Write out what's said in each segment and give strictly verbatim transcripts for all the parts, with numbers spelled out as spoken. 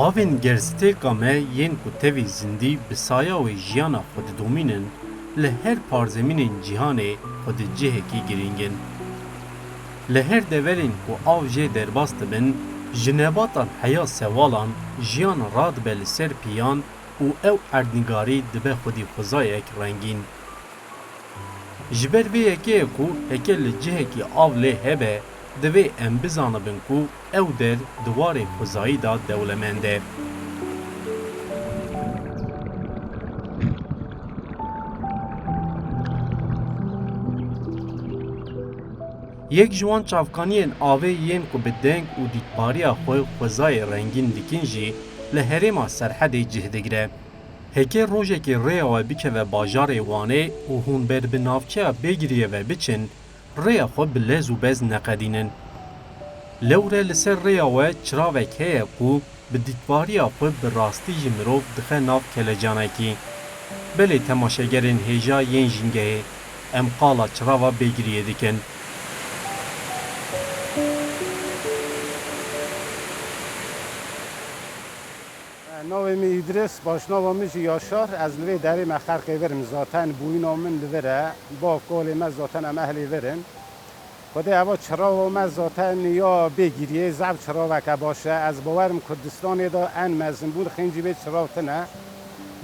Avên gerzitêka me yên ku tevî zindî bi saya wê jiyana xwe didomînin, li her parzemînên cîhanê xwe di cihekî girîng in. Li her deverên ku av jê derbas dibin, ji nebatan heya sewalan jiyan radibe li ser piyan û ew erdnîgarî dibe xwedî xwezayek rengîn. Ji ber vê yekê ye ku heke li cihekî av lê hebe, divê em bizanibin ku ew der di warê xwezayî de dewlemend e. Yek ji wan çavkaniyên avê yên ku bi deng û dîtbariya xwe xwezayê rengîn dikin jî li herêma Serhedê cih digire. Heke rojekê rêya we bikeve bajarê Wanê û hûn ber bi navçeya Bêgiriyê ve biçin, rêya xwe bi lez û bez neqedînin. Lewre li ser rêya we çiravek heye ku bi dîtbariya xwe bi rastî ji mirov dixe nav kelecanekî. Belê temaşegerên hêja yên jîngehê, em qala çirava Bêgiriyê dikin. Navê min Îdris, paşnava min jî Yaşar. Ez li vê derê me xelqê vir im zaten, bûyîna min li vir e. Bav kalê me zaten em ehlê vir in. Xwedê eva çirava me zaten ya Bêgiriyê, zaf çiraveke baş e. Ez bawer im Kurdistanê de en mezin bûn xêncî vê çirav tine.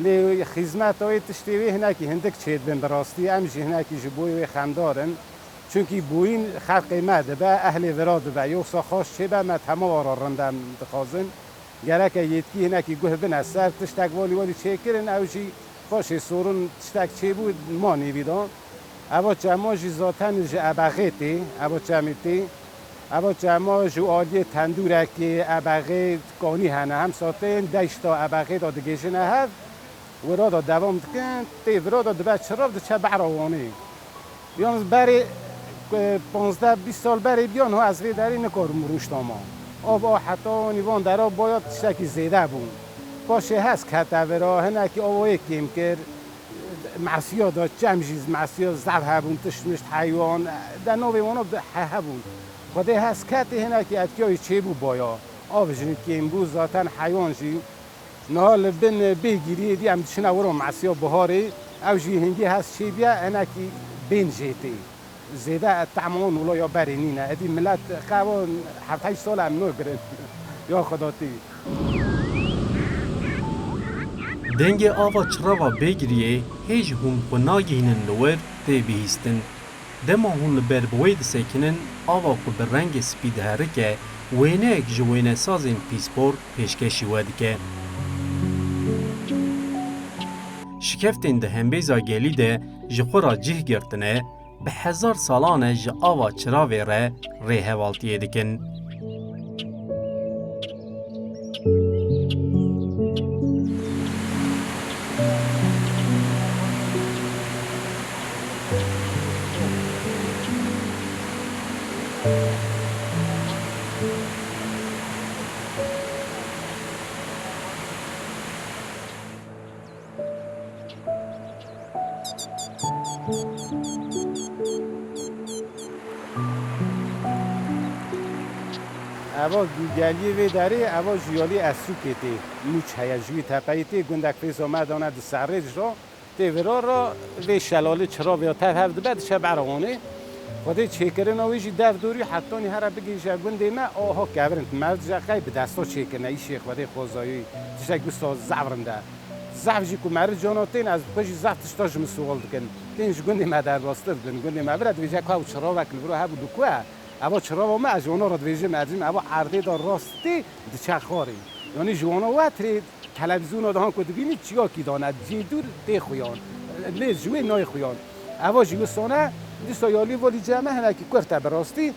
Lê xîzmeta wê tiştê wê hinekî hindik çêdibin bi rastî. Em jî hinekî ji bo wê xemdar in. Çunkî bûyîn xelqê me dibe, ehlê vira dibe. Yoksa xaş çêbe me tema wara rind em dixwazin. Gereke yêtkî hinekî guh bine ser, tiştek walî walî çêkirin, ew jî paşê sorun tiştek çêbû ma nêvî da. Eva çema jî zaten ji ebexê tê, eva çemê tê. Eva çema ji aliyê tendûrekê, ebexê, kanî hene. Hem sateyên deşta ebexê de digêjine hev. Wira da devam dikin, tê vira da dibe çirav diçe behra Wanê. Yalnız berê, e, panzdeh bîst sal berê biya niha ez vê derê nikarim rûştama. Av a heta nîvan dera baya tiştekî zêde bû. Paşê hez kete vira, hinekî avayê kêm kir. Mesiya da çem jî mesiya zev hebûn, tişt mişt heywan, de navê wana bi he-, hebûn. Xwedê hez ketê hinekî etkiyayî çêbû baya. Av jî kêm bû, zaten heywan jî. Niha li bin Bêgiriyê dî em diçine wiro mesiya biharê, ew jî hingî hez çêbiye, hinekî bên jê tê. Zêde tehma wan wilo ya berê nîne. Êdî milet qewa heft heşt sal em nagirin. Ya Xweda tê. Dengê ava çirava Bêgiriyê hê ji hûn xwe nagihînin li wir tê bihîstin. Dema hûn li ber bi wê disekinin, ava ku bi rengê spî diherike, wêneyek ji wênesazên pîspor pêşkêşî we dike. Şikeftên di hembêza gelî de ji xwe re cih girtine, bi hezar salan e ji ava çiravê re rêhevaltiyê dikin. Eva geliyê vê derê, eva ji yalî Esûkê tê. Mûç heye, ji wî tepeyê tê, gundek fêza me dane di serrê ji ra, tê vira ra vê şelalê çiravê ya tev hev dibe, diçe behra Wanê. Xwedê çêkirina wê jî dev dorî hetanî here bigihîje gundê me, aha kevir in. Meriv dije qey bi desta çêkirine, îşê Xwedê xwezayî, tiştek wisa zaf rind e. Zaf jî ku meriv cana tên, ez bi xwe jî zaf tişta ji min sual dikin. Tên ji gundê me derbastir dibin. Gundê me vira dibêje ku ew çiravek li vira hebû li ku e? Eva çirava me, ez ji wana re dibêjim, ercim, eva erdê de rastî diçe xwarê. Yanî ji wana wetirê televîzyona de han ku dibînî çiyakî dane, cî dûr tê xuyan. Lê ji wê nayê xuyan. Eva jî wisane, dîsa yalî volî ceme hinekî kurt e bi rastî.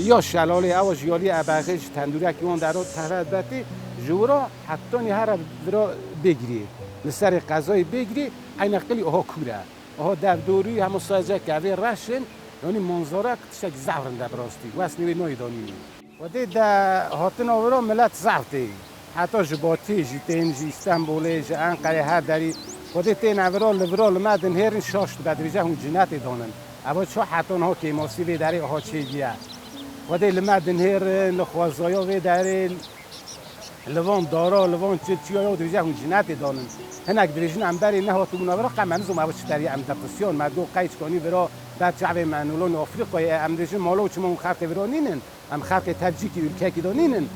Ya şelalê ewa ji yalî ebexê ji tendûrekî wan dero teve betî, ji wira hetanî here vira Bêgiriyê. Li serê qezayê Bêgiriyê eyneqilî oha kûr e. Oha dev dorî hema sadece kevê reş in, yanî manzarek tiştekî zaf rind e bi rastî. Wesnê wê nayê danînî. Xwedê de hatina vira milet zaf tê. Heta ji Batiyê jî tên, ji Îstenbolê, ji Enqerê, her derî. Xwedê tên evira li vira li me dinhêrin şaş dibe, dibêje hûn cinetê danin. Eva çi heta niha kêmasî vê derê aha çêbûye. Xwedê li me dinhêrin, li xwezaya vê derê. Li van dara, li van çi çiya ya dibêje hûn jinetê danin. Hinek dibêjin em berê nehatibûna vira, qe me nizom ev çi terî em depresiyon, me got qey çikanî vira ber çavê me nûlonê Afrîqayê, em dibêjin malo çima hûn xelkê vira nînin, em xelkê tev cîkî ûlkekî de nînin.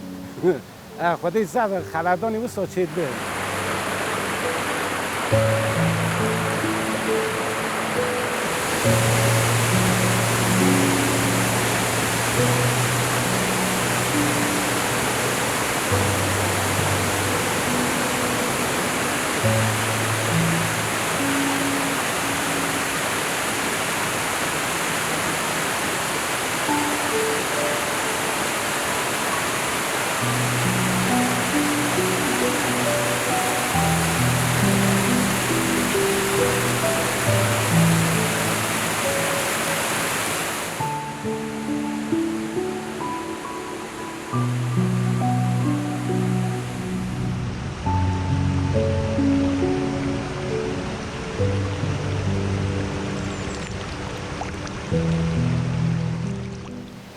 E, Xwedê zaf xeberdanê wisa çêdibe.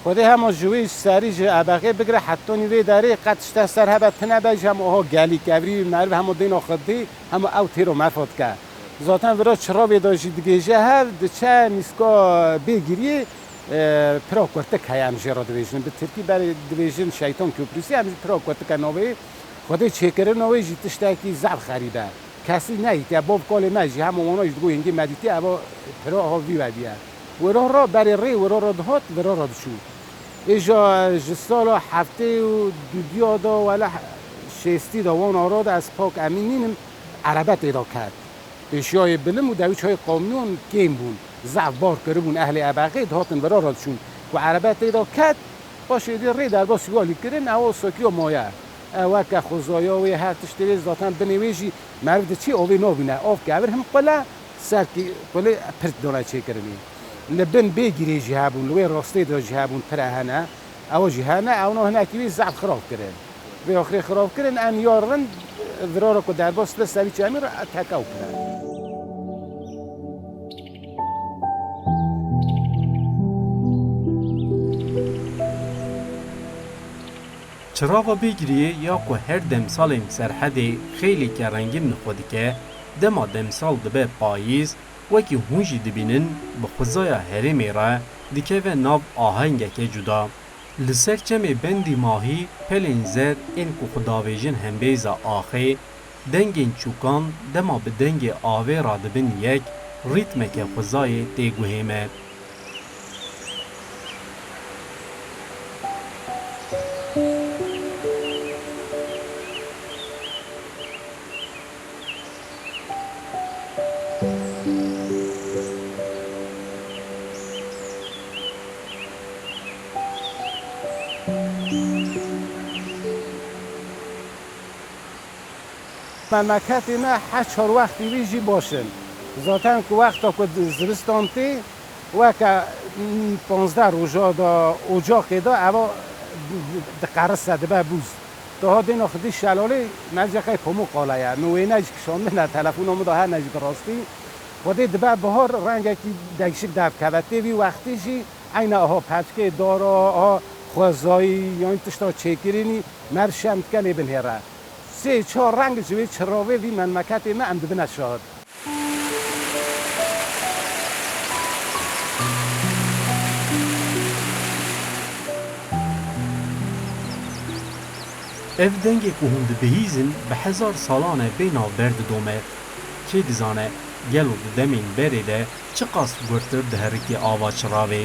Xwedê hema ji wê serî ji Ebexê bigire hetonî vê derê qet tişte ser hebe tine be, ji hema oha gelî kevrî meriv hema dêna xwe dî, hema ew têro merfa dike. Zaten vira çiravê de jî digêje hev, diçe nîska Bêgiriyê, e, pira kurtik heye, em jê re dibêjin. Bi tirkî berê dibêjin Şeytan Köprüsü, em jî pira kurtik e navê. Xwedê çêkirina wê jî tiştekî zaf xerîb e. Kesî nedîtiye, bav kalê me jî hema wana jî digo hingê me dîtiye, eva pira aha vî we bîye. Wira re berê rê wira re dihat, vira re diçû. Êja ji sala heftê û dudiya de wele şêstî de wan ara de ez pak emîn nînim, erebe tê de ket. Êşiyayê bilim û dewî çayê kamyon kêm bûn. Zaf bar kiribûn, ehlê Ebexê dihatin vira re diçûn. Ku erebe tê de ket, paşê dê rê derbasî walî kirin, ewa sokiya maye. E, weke xwezaya wê her tiştê wê zaten binê wê jî meriv diçî avê nabîne. Av kevir him qule, serkî qulê pirt dane çêkirinê. Li bin Bêgirê jî hebûn, li wê rastê de jî hebûn, pire hene. Ew jî hene, ewna hinekî wî zehf xirab kirin. Vê axirê xirab kirin, em ya rind virara ku derbas dibe serî çemî re tekew kirin. Çirava Bêgiriyê ya ku her demsalên Serhedê xeylêke rengîn li xwe dike, dema demsal dibe payîz, wekî hûn jî dibînin, bi xwezaya herêmê re dikeve nav ahengeke cuda. Li ser çemê Bendî Mahî pelên zer ên ku xwe davêjin hembêza axê, dengên çûkan dema bi dengê avê re dibin yek, rîtmeke xwezayê tê guhê me. Memleketê me her çar wextî wî jî baş in. Zaten ku wexta ku di zivistan tê, weke, mm, panzdeh roja da ocaqê da eva diqerise dibe bûz. Daha dêna xidî şelalê mercê qey pamûq qale ye. Min wêne jî kişandine, telefona min da hene jî bi rastî. Xwedê dibe bihar rengekî degişik derkeve. Tê vî wextî jî eyne aha peçkê dara, aha xwezayî, yan tişta çêkirinî, meriv şem dike lê binhêre. Sê çar reng ji wê çiravê vî memleketê me em dibine şahid. Ev dengê ku hûn dibihîzin bi hezar salan e bê navber didome. Kê dizane gelo di demên berê de çiqas gurtir diherikê ava çiravê.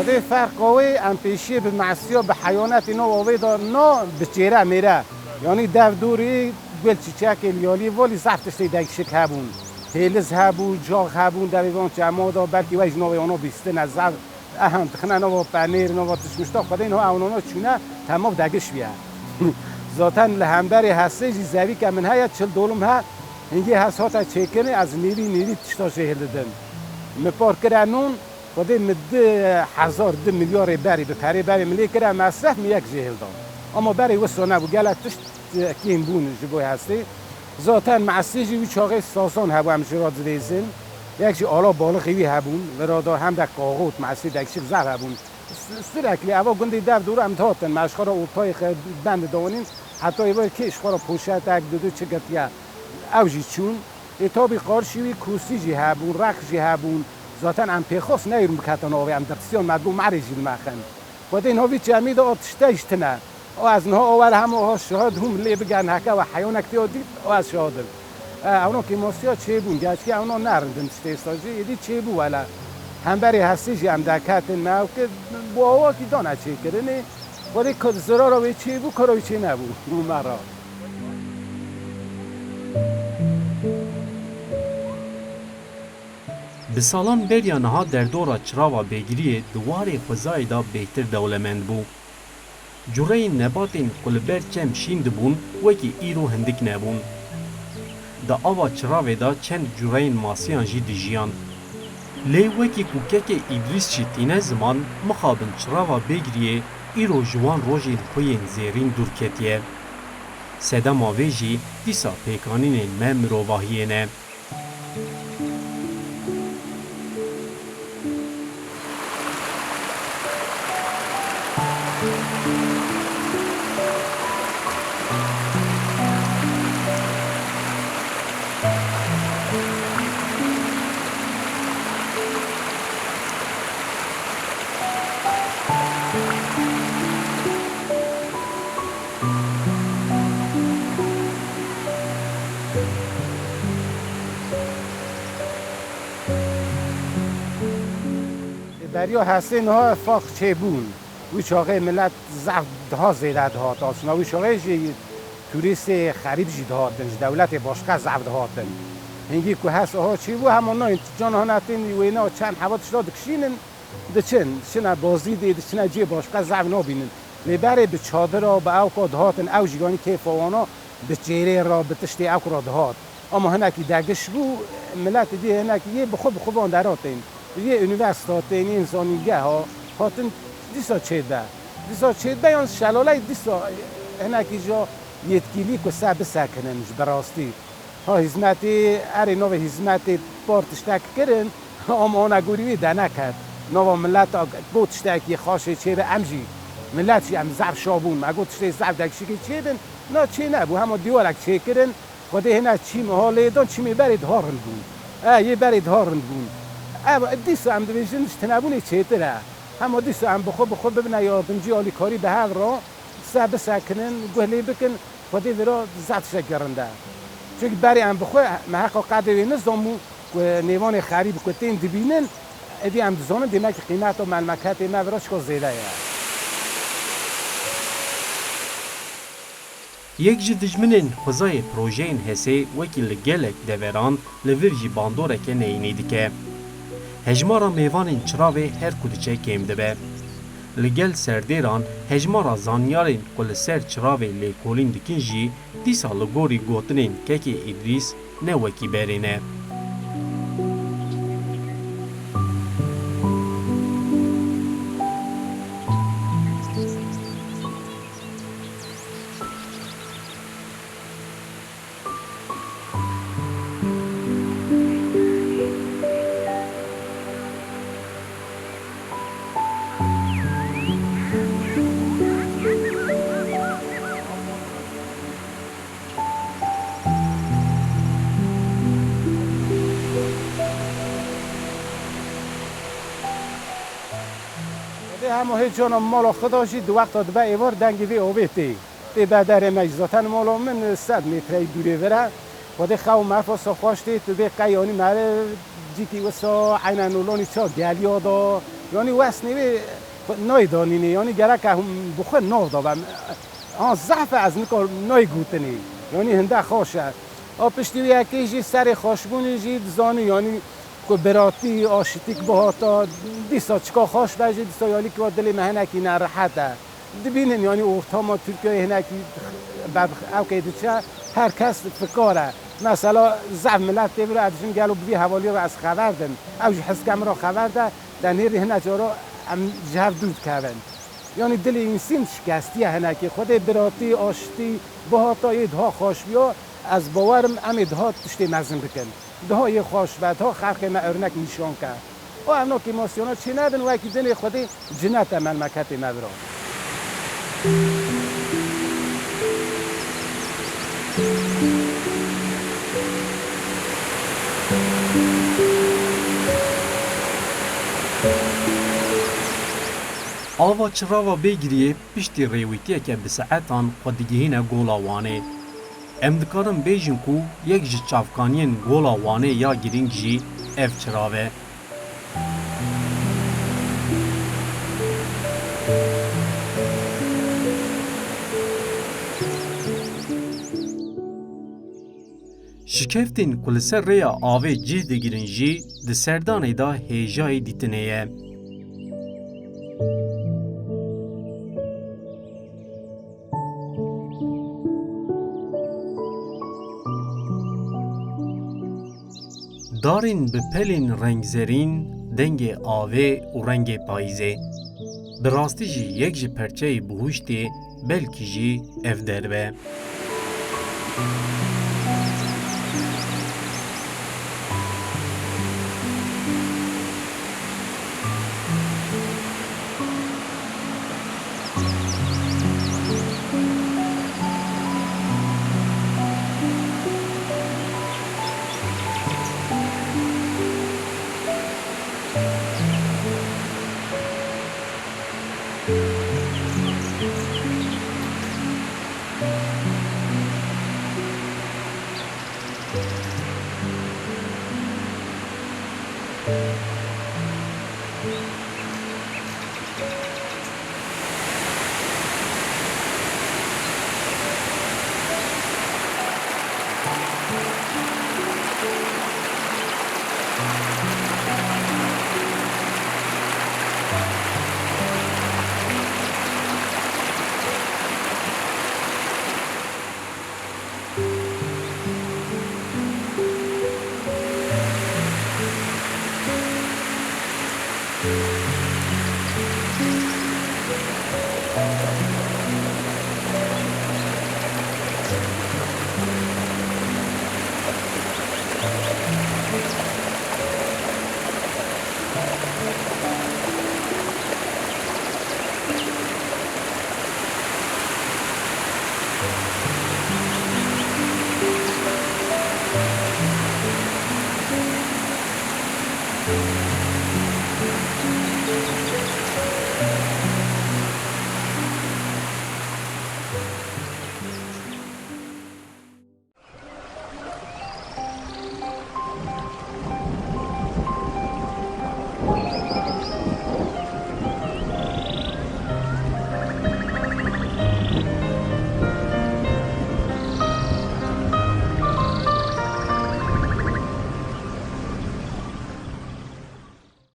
Xwedê ferqa wê em pêşiyê bi mesiya, bi heyanetê nava wê de na bi çêre mêre. Yanî dev dorê gul çîçekê li yaliyê valî zehf tiştê degişik hebûn. Hêliz hebû, cax hebûn, devê van çema de belkî we ji navê wana bîstine zehf. Ehem, dixine nava penêr, nava tişmişta, xwedê niha ewnana çûne temav degiş bîye. Zaten li hemberê hesê jî zevîke min heye, çil dolum he, hingê hes hate çêkirinê, ez nîvî nîvî tişta jê hildidim. Min par kire nûn, Xwedê min du hezar, du milyarê berî bi perê berê min lê kire mesref, min yek jê hildan. Ama berê wisa nebû, gelek tişt, e, kêm bûn ji bo hestê. Zaten mesê jî wî çaxê sazan hebû, em ji ra dirêzin. Yek jî ala balixê wî hebûn, vira da hem de kaxot, mesê dekşik zaf hebûn. S-, sürekli eva gundê dev dûr em dihatin, me ji xwe re ortayê xe-, bend didanîn, heta êvar kê ji xwe re poşetek, dudu çi girtiye, ew jî çûn. Ê tabî qarşî wî kûsî jî hebûn, rex jî hebûn. Zaten em pêxas neyrin biketin avê, em dirsiyan me dibû merê jî dimexin. Xwedê navî çemî de o tişte jî tine. O ez niha o were hema o şahid hûm lê bigerin heke we heyonek tê o dît, o ez şahid im. E, ewna kêmasiya çêbûn, gerçkî ewna nerindin tiştê êsta jî, êdî çêbû wele. Hemberê hestê jî em derketin me ew ki bo awakî dane çêkirinê. Xwedê ku zirara wê çêbû, kara wê çê nebû. Bû me ra. Bi salan beriya niha derdora çirava bêgiriyê di warê xwezayê de bêhtir dewlemend bû. Cureyên nebatên ku li ber çem şîn dibûn, wekî îro hindik nebûn. Di ava çiravê de çend cureyên masiyan jî dijiyan. Lê wekî ku kekê Îdrîs jî tîne ziman, mixabin çirava bêgiriyê îro ji wan rojên xwe yên zêrîn dûr ketiye. Sedema vê jî dîsa pêkanînên me mirovahiyê ne. Beriya hestê niha fax çêbûn. Wî çaxê milet zehf daha zêde dihat. Aslında wî çaxê jî turîstê xerîb jî dihatin, ji dewletê başqa zehf dihatin. Hingî ku hest aha çêbû, hema nayên, can hanetên wêna çend heva tişta dikişînin, diçin, diçine Bazîdê, diçine cihê başqa zehf nabînin. Lê berê bi çadira, bi ewka dihatin, ew jî yanî kêfa wana bi çêrê re, bi tiştê ewk re dihat. Ama hinekî degiş bû, milet dî hinekî yê bi xwe, bi xwe van dera tên. Yê unîversîta tên, yên zanîngeha hatin dîsa çêdibe. Dîsa çêdibe yan şelaleyê dîsa hinekî ja yetkîlî ku se bisekinin ji bi rastî. Ha hizmetê, erê navê hizmetê par tiştek kirin, ama ana gorî wî deneket. Nava mileta got tiştekî xaşê çêbe em jî. Milet jî em zehf şa bûn. Me got tiştê zehf dekişikê çêbin. Na çê nebû, hema dîwarek çêkirin. Xwedê hene çîm ha lê dan, çîmê berê diha rind bûn. E, yê berê diha rind bûn. Ev, dîsa em dibêjin ji tinebûnê çêtir e. Hema dîsa em bi xwe, bi xwe bibine yardimcî, alîkarî bi hev re, se bisekinin, guh lê bikin, Xwedê vira zehf tiştekî rind e. Çunkî berê em bi xwe, me heqa qedrê wê nizanbû ku nêvanê xerîb ku tên dibînin, êdî em dizanin dêmekî qîmeta memleketê me vira çika zêde ye. Yek ji dijminên xwezayê projeyên HESê wekî li gelek deveran li vir jî bandoreke neyînî dike. Hejmara mêvanên çiravê her ku diçe kêm dibe. Li gel serdêran hejmara zanyarên ku li ser çiravê lêkolîn dikin jî dîsa li gorî gotinên kekê Îdrîs ne wekî berê ne. Vê hema hê cana mala xwe da jî di wexta dibe êvar dengê vê avê tê. Tê be derê me jî zaten mala min sed metreyî dûrê vir e. Xwedê xew me fasa xweş tê, tu bê qey yanî mere cîkî wisa eynen nûlonî ça geliya da. Yanî wesnê wê nayê danînê, yanî gereke hûn bi xwe nav da be. Ha zehf e ez nika nayê gotinê. Yanî hinde xweş e. A piştî wê yekê jî serê xweşbûnê jî dizanî, yanî ku biratî, aşitîk bihata, dîsa çika xweş be jî, dîsa yanî ki wa dilê me hinekî nerehet e. Dibînin, yanî ortama Tirkiyeyê hinekî ber-, ewkê diçe, her kes fikar e. Mesela zehf milet tê vir e, ez dijim gelo bi vî hevalî re ez xeber dim. Ew jî hizke min re xeber de, Te nêrî hinek cara em ji hev dûr dikevin. Yanî dilê însîn şikestiye hinekî. Xwedê biratî, aştî, bihata yê daha xweş biya, ez bawerim em ê daha tiştê mezin bikin. Daha yê xweş be, daha xelkê me örnek nîşan ke. O evna kêmasiyana çê nebin, wekî dinê Xwedê cinete memleketê me bira. Ava Çirava Bêgiriyê piştî rêwîtiyeke bi saetan xwe digihîne Gola Wanê. Em dikarin bêjin ku yek ji çavkaniyên Gola Wanê ya girîng jî ev çirav e. Şikeftên ku li ser rêya avê cih digirin jî di serdanê de hêjayî dîtinê ye. Darên bi pelên rengzerîn, dengê avê û rengê payîzê. Bi rastî jî yek ji perçeyê bihuştê, belkî jî ev derve.